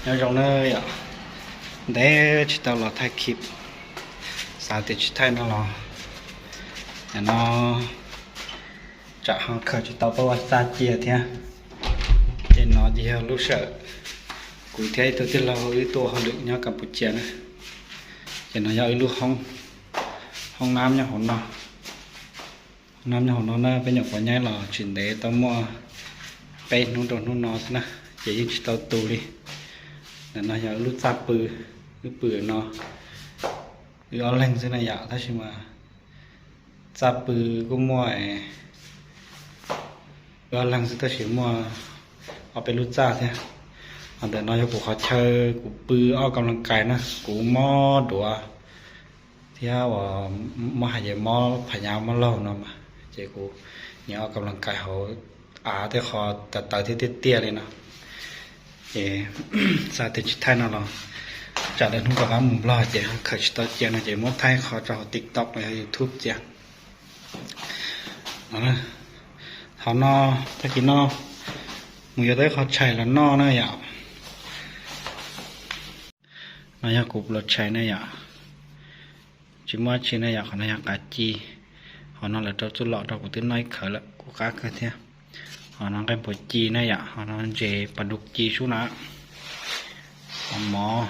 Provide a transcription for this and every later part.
Nyob zoo na yom, ntev tsis tau los thaij clip, xav tias tsis thaij no los, no tsam ho khaws tsis tau pab vaj txaj cia thiab. Ces no ces yog lub sij hawm kuv thiab ib tug tij laug wb tuaj hauj lwm nyob Campuchia na. Ces no yog wb lub hoob, hoob nab nyob hauv no. Hoob nab nyob hauv no na, peb nyuam qhuav nyaib los tsis ntev tau muaj peb hnub rau hnub no xwb na, ces yeej tsis tau tu li. Ntawm no yog wb lub txaj pw, wb pw no, wb ob leeg xwb na yom, tab sis mas txaj pw kuj muaj, wb ob leeg xwb tab sis muaj ob peb lub txaj thiab. Ho ntawm no yog kuv qhov chaw kuv pw ob kas las kais na, kuv mob duav thiab uas mob hais tias mob phaj nyas mob laug no mas, ces kuv nyiam ob kas las kais hauv av tej qho tawv tawv thiab tiaj tiaj li no. Ces xav tias tsis thaij no los tsam lwm hnub rov qab mus Nplog ces khaws tsis tau cia no ces muab thaij qho rau hauv TikTok los yog YouTube cia. Hauv no, tag kis no mus yuav tau ib qho tshais los noj na yom. No yog kuv los tshais na yom, tsis muaj dab tsi na yom. Qhov no yog qav ci, qhov no lawv rau txuj lom rau kuv twb noj ib khawv lawm kuj qab kawg thiab. Qhov no nqaij npua ci na yom, qhov no ntses pas dub ci sub na. Qhov mov,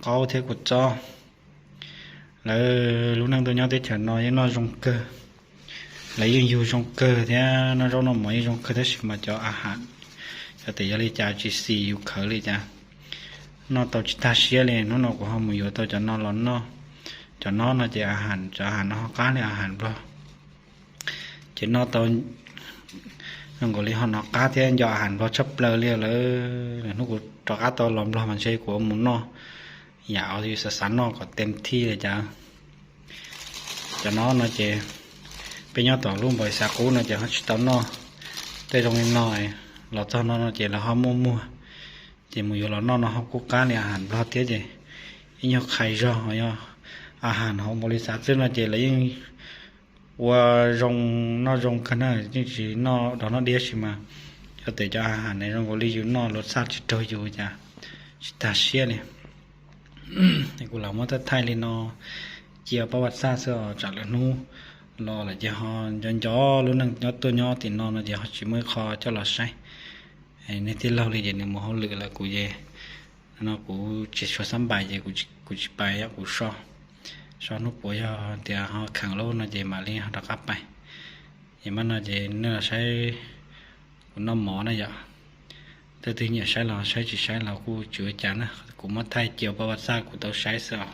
qaub thiab kua txob. Lawv lub neej tuaj nyob teb chaws no yeej noj zoo kawg, lawv yeej yug zoo kawg thiab noj zaub noj mov yeej zoo kawg tab sis mas cov a has, cov tes yog li cas tsis xis yus khawv li cas, noj tau tsis tag siab li. Hnub no kuv ho mus yuav tau cov no los noj. Cov no no ces a has, cov a has no ho qab li a has Nplog. Ces noj tau zoo nkaus li ho hnov qab thiab nco a has Nplog tshaj plaws li lawm. Hnub kuv rov qab tau los Nplog mas ntshe kuv mus noj yam uas yus xav xav noj kom tes thij li cas. Cov no no ces peb nyob tom lub npau xav qub no ces ho tsis tau noj. Tej zoo li no, los txog no no ces lawv ho muaj muag, ces mus yuav los noj no ho kuj qab li a has Nplog thiab ces ib nyuag qhais zog yog a has hauv npau li xav xwb no ces lawv yeej ua zoo, noj zoo kawg na, yeej tsis noj dog noj diab sis mas cov tes cov a has ne zoo nkaus li yus noj luag txhaj tsis raug yus cas tsis tag siab li. Kuv lam muab thaij thaij li no cia pab vaj txaj xwb os, tsam lwm hnub los lawm ces ho nco nco lub neej nyob tuaj nyob tim no no ces ho tsis muaj ib qho coj los saib. Nej tij laug li ces nws mus hauj lwm lawm, kuv ces no kuv tsis tshua xab npais ces kuv tsis pais, kuv so, so hnub puav yog tias ho kheev lawm no ces mam li ho rov qab pais. Es mam no ces nej los saib kuv noj mov na yom. Tej twg nyiam saib los saib, tsis saib los kuj tsis ua cas na, kuv muab thaij cia pab vaj txaj kuv tau saib xwb os.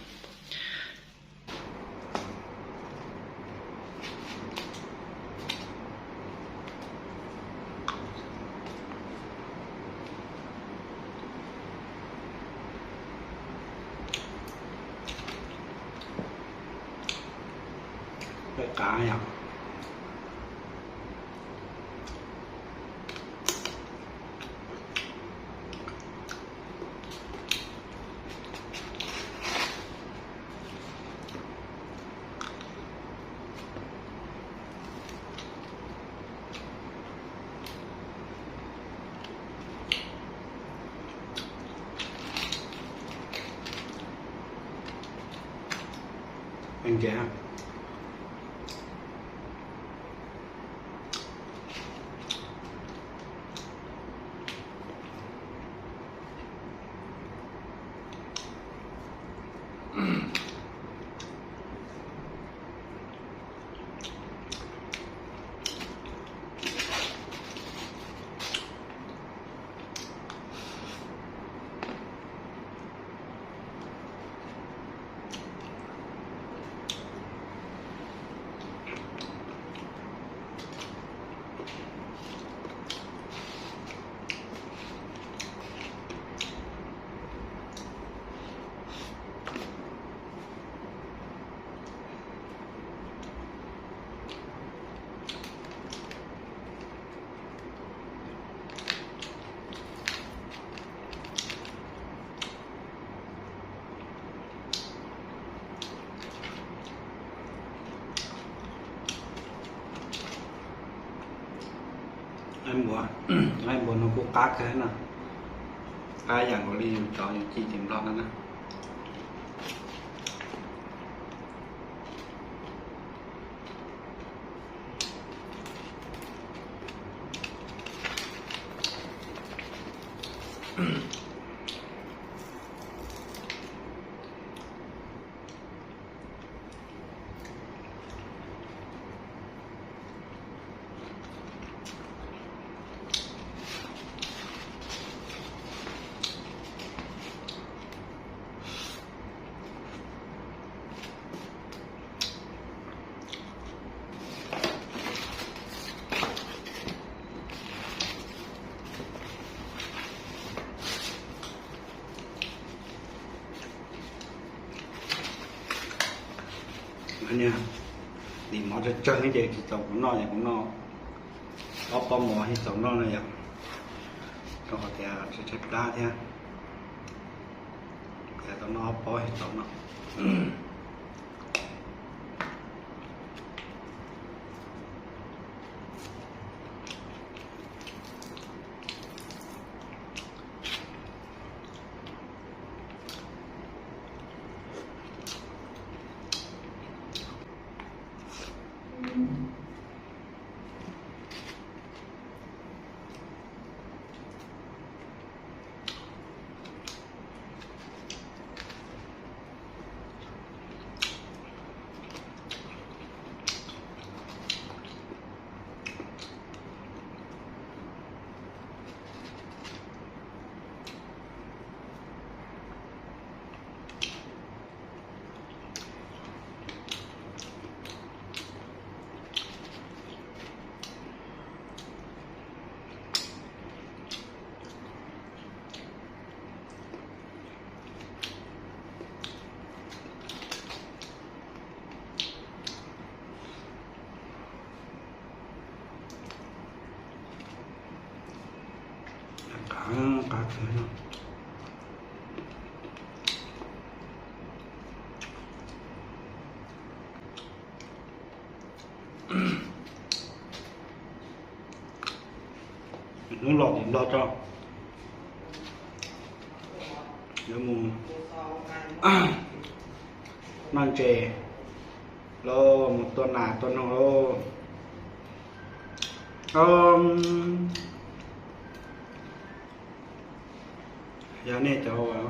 Nqaij npua no kuj qab kawg no. Qab yam nkaus li yus cov yus ci ceev nplog no na. Nim mov tsawg tsawg ces tsis txaus kuv noj ces kuv noj ob pob mov thiaj txaus noj no yom. Rau qhov tias tshaib tshaib plab thiab, ces tau noj ob pob thiaj txaus noj. Qab, qab kawg no. Hnub los tim Nplog tso, yuav mus noj ntses lauj, mus tua nas tua noog lauj. Yog nej cov uas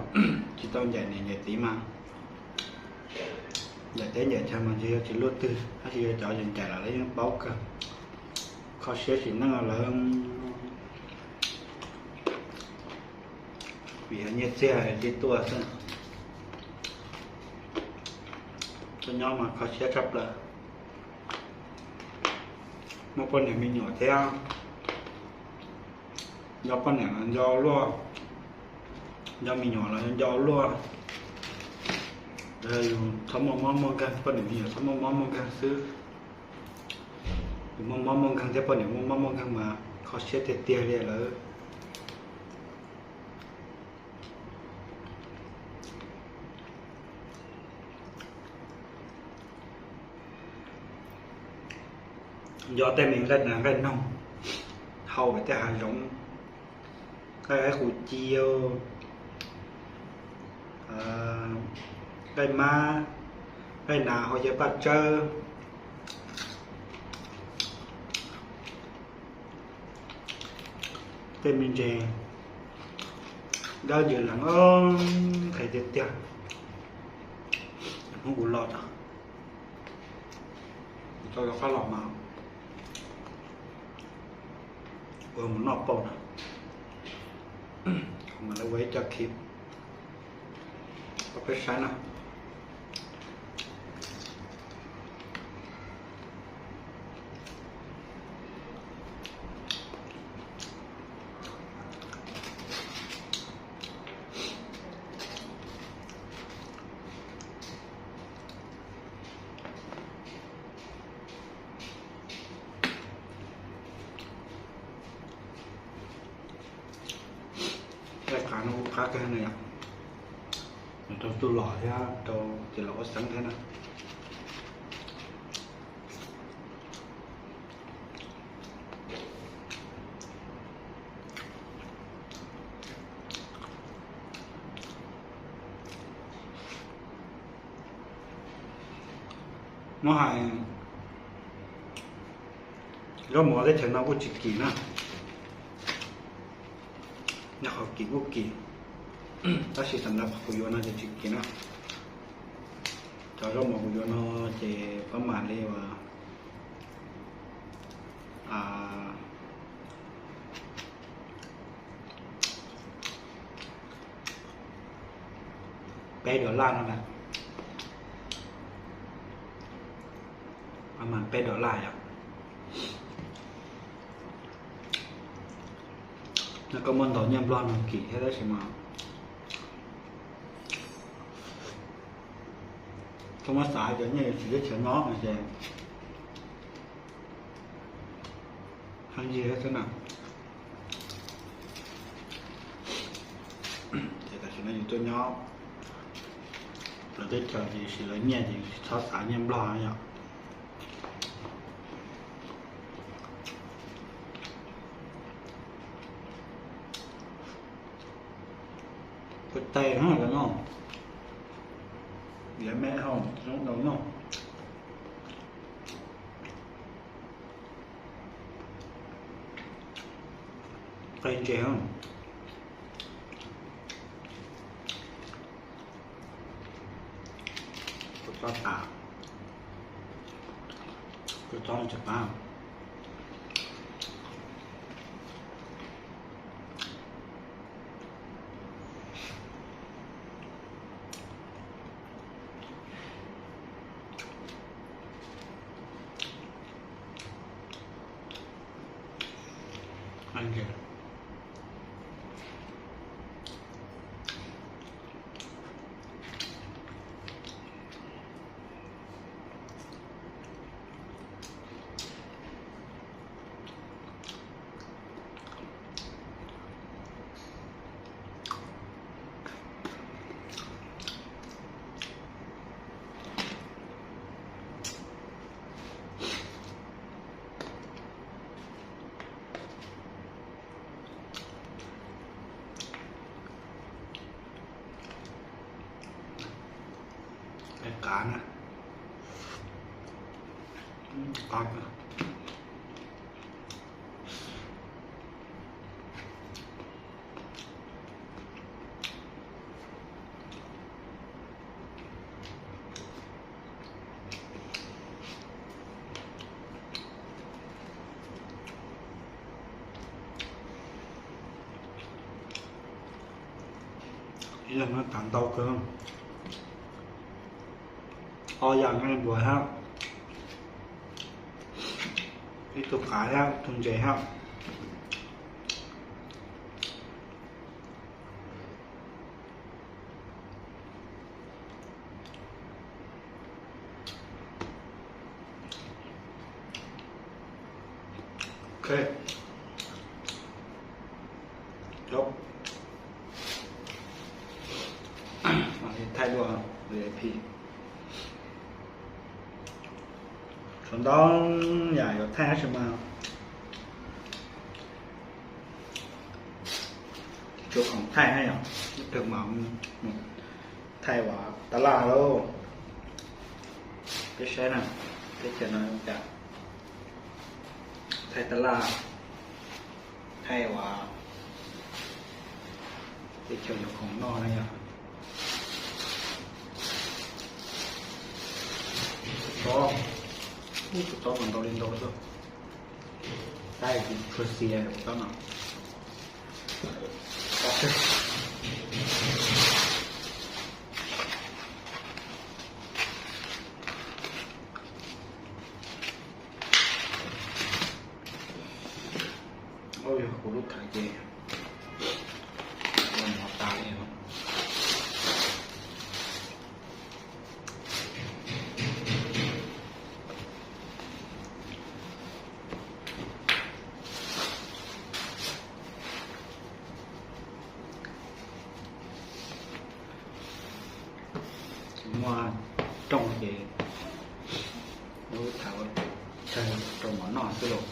tsis tau ncaim niam ncaim txiv mas ncaim teb ncaim chaw mas ntshe yuav tsis luaj twg, tab sis yog cov ncaim lawm lawv yeej paub kawg, kho siab sim neej lawm. Vim yog nyiaj txiag li tuaj xwb, tuaj nyob mas kho siab tshaj plaws. Muaj poj niam me nyuam thiab, nco poj niam los nco ua luaj, nco me nyuam los nco ua luaj. Yus txhob muaj mob muaj nkeeg, poj niam me nyuam txhob muaj mob muaj nkeeg xwb. Yus muaj mob muaj nkeeg thiab poj niam muaj mob muaj nkeeg mas kho siab tiag tiag li lawm. Nco tej me nqaij nas nqaij noog hau pem tej hav zoov, nqaij qaib qus ci, nqaij mab, nqaij nas hau cov paj tsawb, tej me ntses dawb ntses lees, qhia tiag tiag. Hnub kuv los, kuv tau rov qab los mas ua mus noj pauj na, kuv mam li ua ib co clip rau peb saib na. Nqaij qav no kuj qab kawg na yom, rau tub los thiab rau ces los ua xeeb thiab na. Muab hais, zaub mov teb chaws no kuj tsis kim na, nyob qhov kim kuj kim, tab sis tam sim no kuv yuav no ces tsis kim na. Cov zaub mov kuv yuav no ces pab mam li uas peb dollar no na, pab mam peb dollar yom. No koj muaj ntau nyiaj Nplog no kim thiab tab sis mas koj muab xav cov nyiaj yuav tsis teb chaws no no ces pheej yig thiab xwb na. Ces tam sim no yus tuaj nyob lawv teb chaws ces siv lawv nyiaj ces yus tsis txhob xav nyiaj Nplog yom. Kuj tau no, yav me hau zoo ntau no. Qe ntses, kua txob tas, kua txob tsis qab. Qav na, qav. Ib leeg no tag ntau kawg. Ob yam nqaij npuas thiab, ib tug qav thiab ib tug ntses thiab. Ok, thaij dua V I P. Tshuav ntau yam yuav thaij tab sis mas tsis tshua khoom thaij na yom, ib pliag mas mus thaij uas tab laj lauj. Peb saib na, teb chaws no cas thaij tab laj, thaij uas teb chaws yuav khoom noj na yom. Tsob, ub, tus tsob mas ntau li ntau xwb. Tab sis tshua xiav tus tsob no. Ub, yog kuv lub thawv ces ua mov tas li os. Muaj rooj ces lub thawv tsawg rau mov noj xwb lauj.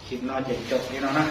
Clip no ces tso li no na.